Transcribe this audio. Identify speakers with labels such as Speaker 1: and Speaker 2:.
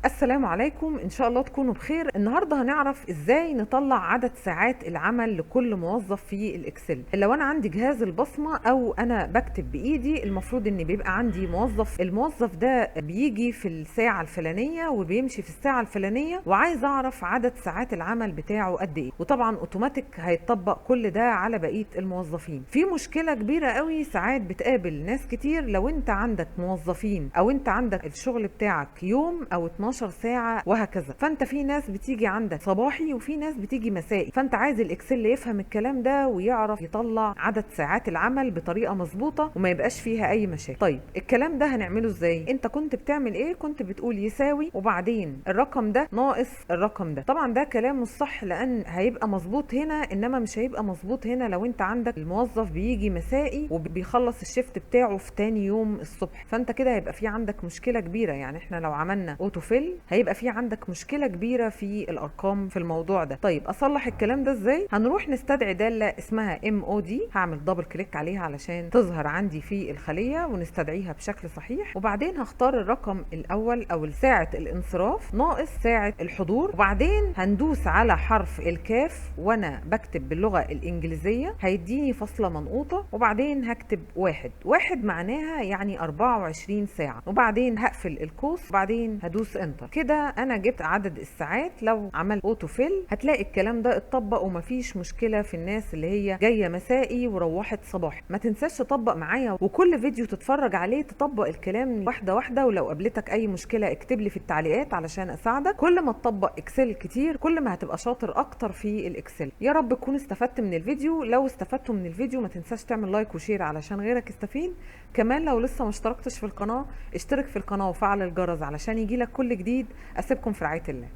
Speaker 1: السلام عليكم، ان شاء الله تكونوا بخير. النهارده هنعرف ازاي نطلع عدد ساعات العمل لكل موظف في ال Excel. لو انا عندي جهاز البصمة او انا بكتب بايدي، المفروض ان بيبقى عندي موظف، الموظف ده بيجي في الساعة الفلانية وبيمشي في الساعة الفلانية، وعايز اعرف عدد ساعات العمل بتاعه قد ايه، وطبعا اوتوماتيك هيتطبق كل ده على بقية الموظفين. في مشكلة كبيرة قوي ساعات بتقابل ناس كتير، لو انت عندك موظفين او انت عندك الشغل بتاعك يوم او 12 ساعة وهكذا، فانت في ناس بتيجي عندك صباحي وفي ناس بتيجي مسائي، فانت عايز ال Excel يفهم الكلام ده ويعرف يطلع عدد ساعات العمل بطريقة مظبوطة وما يبقاش فيها اي مشاكل. طيب الكلام ده هنعمله ازاي؟ انت كنت بتعمل ايه؟ كنت بتقول يساوي وبعدين الرقم ده ناقص الرقم ده. طبعا ده كلام مش صح، لان هيبقى مظبوط هنا انما مش هيبقى مظبوط هنا لو انت عندك الموظف بيجي مسائي وبيخلص ال shift بتاعه في تاني يوم الصبح، فانت كده هيبقى في عندك مشكلة كبيرة. يعني احنا لو عملنا auto fill هيبقى في عندك مشكلة كبيرة في الارقام في الموضوع ده. طيب اصلح الكلام ده ازاي؟ هنروح نستدعي داله اسمها MOD، هعمل double click عليها علشان تظهر عندي في الخلية ونستدعيها بشكل صحيح، وبعدين هختار الرقم الاول او ساعة الانصراف ناقص ساعة الحضور، وبعدين هندوس على حرف الكاف وانا بكتب باللغة الانجليزية هيديني فاصلة منقوطه، وبعدين هكتب واحد، واحد معناها يعني 24 ساعة، وبعدين هقفل القوس وبعدين هدوس enter. كده انا جبت عدد الساعات. لو عملت auto fill هتلاقي الكلام ده اتطبق ومفيش مشكلة في الناس اللي هي جاية مسائي وروحت صباحي. ما تنساش تطبق معايا، وكل فيديو تتفرج عليه تطبق الكلام واحدة واحدة، ولو قابلتك اي مشكلة اكتب لي في التعليقات علشان اساعدك. كل ما تطبق Excel كتير كل ما هتبقى شاطر اكتر في ال Excel. يا رب تكون استفدت من الفيديو. لو استفدتوا من الفيديو ما تنساش تعمل like و share علشان غيرك يستفيد. كمان لو لسه ما اشتركتش في القناة اشترك في القناة وفعل الجرس علشان يجيلك كل جديد. اسيبكم في رعاية الله.